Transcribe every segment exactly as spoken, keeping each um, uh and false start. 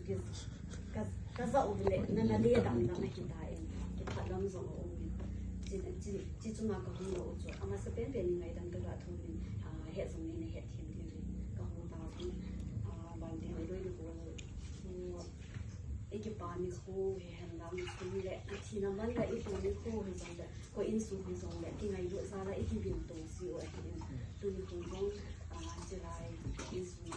Ka, ka za u le, na, na le dam dam a kita in, kipah lam zong a um in. Chi, chi, chi chunga ka hung lo u chu, a masa pen pen ni ngaidam ka ga thum in, ah, het zong ni na het thim thim in, ka hung ta in, ah, ban ding a doi ni ko, ko, i kipa ni ko, he hen lam sum le, a thi na man la i ko ni ko, he zong le, ko in sum he zong le, ki ngai lo za la, i ki bin to si o, he in, tu ni ko zong, ah, chi lai, in sum,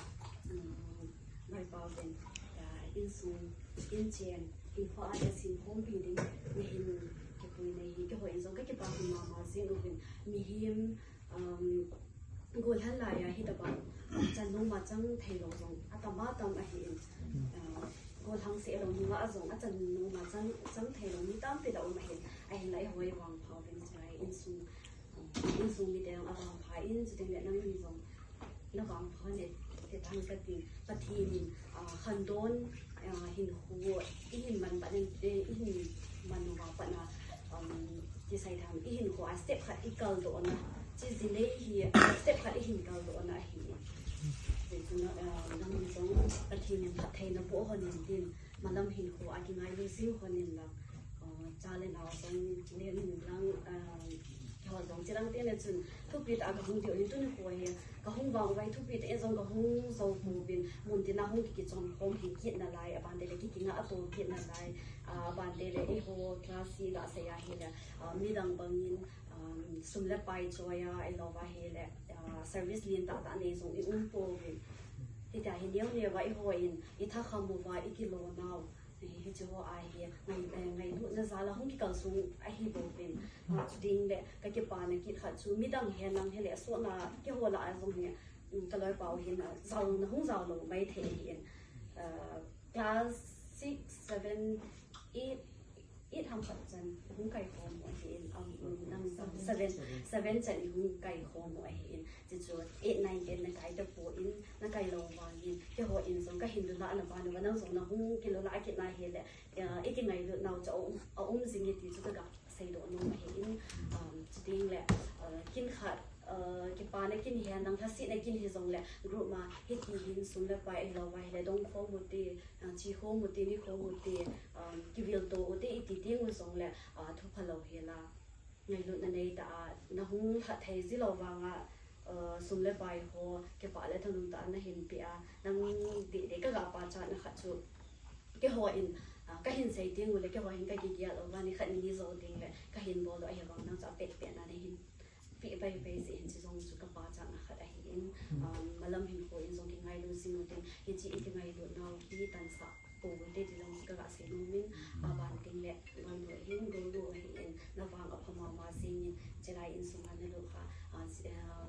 um, Loipa pen, ah, insung, inchen, inkhua a sin khompi ding, mihem kipui nei hi, keiho in zong ka kipah mama jing uvin, mihem, um, golhang lai a hi tabang, chan nung ma chang thei lo zong, a tam a tam ahi in, ah, golhang se lo nung a zong, a chan nung ma chang, chang thei lo mi tampi ta um ahi in, ahin lai hoi vang phau pen chai, insung, um, insung mi te zong a vang pha in, chuteng le nang ni zong, na vang pha ne, te tang ka ti, Pathen in, ah, khandon, ah, hinkho, i hin man pat in, eh, i hin man uva pat na, um, kisai tham, i hinkho a step khat i kal doh na, chi zi nei hi, step khat i hin kal doh na ahi. Te tu na, ah, nang zong Pathen in phattheina boh hon in tin, malam hinkho a kingailu jing hon in la, ah, cha le nao zong len in lang, ah, keiho zong chi lang te le chun, thupi ta ka hung diu in tu ni ko hi, ka hung vang vai thupi ta e zong ka hung zo pu bin, mun tin a hung ki kichom khom hi kit na lai, a ban te le ki kinga a to kit na lai, ah, a ban te le eiho class hi ga sei a hi le, ah, midang bang in, um, sum le pai choi a, i lo va hi le, ah, service lien tah tah nei zong i um po vin. Hita hi neo neo va i ho in, i tha kham uva, i kilo nau. Hi, hi chi ho a hi, ngai, eh, ngailutna za la hung ki kal sung ahi bo vin. Ah, chu ding le, ka kipa na kit khat chu, midang he nang he le, so na, keiho la a zong hi, um, ka loi pau hin, ah, zau na hung zau lo mai thei hi in. Ah, class six, seven, eight, eight ham khat chan hung kai khom u ahi in, um, um, nang seven, seven chan i hung kai khom u ahi in. Chi chu eight, nine, ten na kai ta po in, na kai lo vang in, keiho in zong ka hin lula na ba na ba nang zong na hung ki lula a kit na hi le, ah, i ki ngailut nau chu a um, a um zing i ti chu ka ga sei doh nung ahi in, um, chu ding le, ah, kin khat, ah, kipa na kin hi a nang thasi na kin hi zong le, group ma hi ti hin sum le pai lo va hi le dong khom u ti, ah, chi khom u ti, ni khom u ti, um, kivil to u ti, i ti ting u zong le, ah, thu pha lo hi la. Ngailutna nei ta a, na hung lhat thei zi lo vang a, ah, sum le pai ho, kipa le thanung ta a na hin pi a, nang ti te ka ga pa cha na khat chu, keiho in, ah, ka hin sei ting u le, keiho hin ka ki gia lo va ni khat ni ni zo ding le, ka hin bol lo ahi vang nang cha pet pet na na hin. Pi pai pai si hin chi zong chu ka pa cha na khat ahi in, um, malam hinkho in zong ki ngailu zing u ding, hi chi i ki ngailu nau hi tan sa. Pu te ti zong ka ga sei nung min, a ban ting le, ban lo hin, go lo hi in, na vang a pha mama zing in, chi lai in sung a na lo kha, ah, si, ah,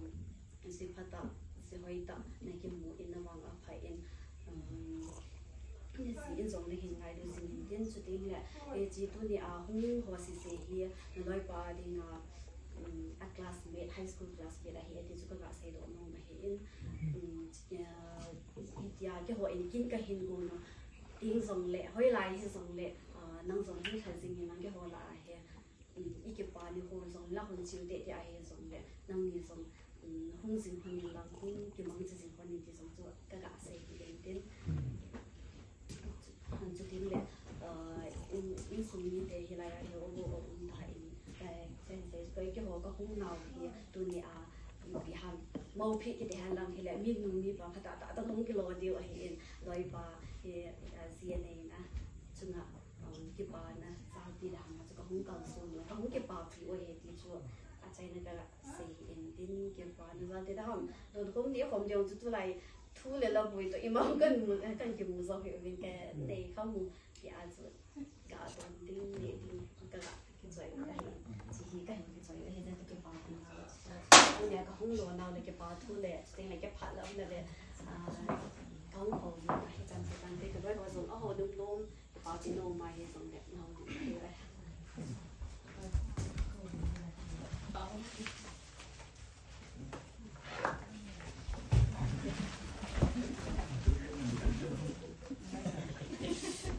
si pha ta, si hoi ta, na ki mu in na vang a pha in, um, ni si in zong na hin ngailu zing in tin chu ding le, eh, chi tu ni a hung ho si se hi, na loi pa ding a, um, a classmate, high school classmate ahi, a ti chu ka ga sei doh nung ahi in, um, eh, hi tia keiho in kin ka hin go no, Ting zong le, hoi lai hi zong le, ah, nang zong hi kha zing hi nang keiho la a he, um, i kipa ni ho zong la hon chiu te te a he zong le, nang ni zong, um, hung zing hon in lang, hung kimang chi zing hon in ti zong chu ka ga sei hi den tin. Han chu tin le, ah, in, in sung ni te hi lai a he o bo o um ta in, kai, kai, kai, kai keiho ka hung nau hi, tu ni a, Ipi ham, mo phi kiti hen lang hi le, mi nu mi pa khat a ta, ta hung kilo diu ahi in, loi pa, hi, a, zi a nei na, chunga, um, kipa na, za ti da ham, chu ka hung kal sung, ka hung kipa phi u ahi ti chu, a chai na ka sei hi in, tin kipa na za ti da ham, don khom ti khom diu chu tu lai, thu le la bui to, i mau kan mu, kan ki mu zo hi u vin ka nei kha mu, ki a chu, ka don ding, nei ding, ka la. Kichoi u ahi, chi hi ka hin kichoi u ahi, jan ka kipa thu na. Ule ka hung lo nau le kipa thu le, chuteng le kipah lo na le, ah, ka hung ko na hi chan chu kan te ka loi ho zong a ho lum lum, kipa thu no ma hi zong le, nau le,